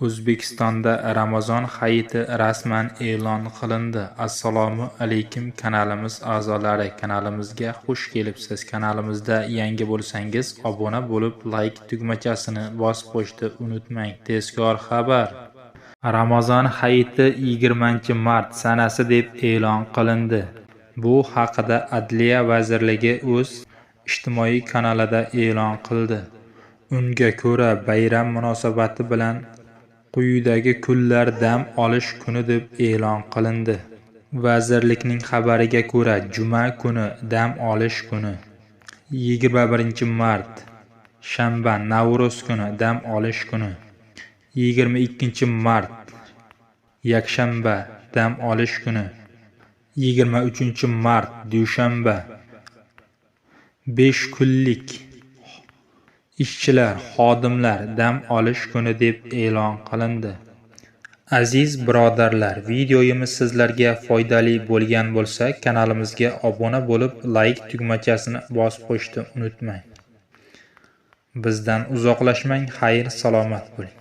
O'zbekistonda Ramazon hayiti rasman e'lon qilindi. Assalomu alaykum kanalimiz a'zolari, kanalimizga xush kelibsiz. Kanalimizda yangi bo'lsangiz, obuna bo'lib, like tugmachasini bosib qo'yishni unutmang. Tezkor xabar. Ramazon hayiti 20-mart sanasi deb e'lon qilindi. Bu haqida Adliya vazirligi o'z ijtimoiy kanalida e'lon qildi. Unga ko'ra, bayram munosabati bilan quyidagi kunlar dam olish kuni deb e'lon qilindi. Vazirlikning xabariga ko'ra, juma kuni dam olish kuni, 21-mart shanba Navro'z kuni dam olish kuni, 22-mart yakshanba dam olish kuni, 23-mart dushanba 5 kunlik ishchilar, xodimlar dam olish kuni deb e'lon qilindi. Aziz birodarlar, videomiz sizlarga foydali bo'lgan bo'lsa, kanalimizga obuna bo'lib, like tugmachasini bosib qo'yishni unutmang. Bizdan uzoqlashmang, xayr, salomat bo'ling.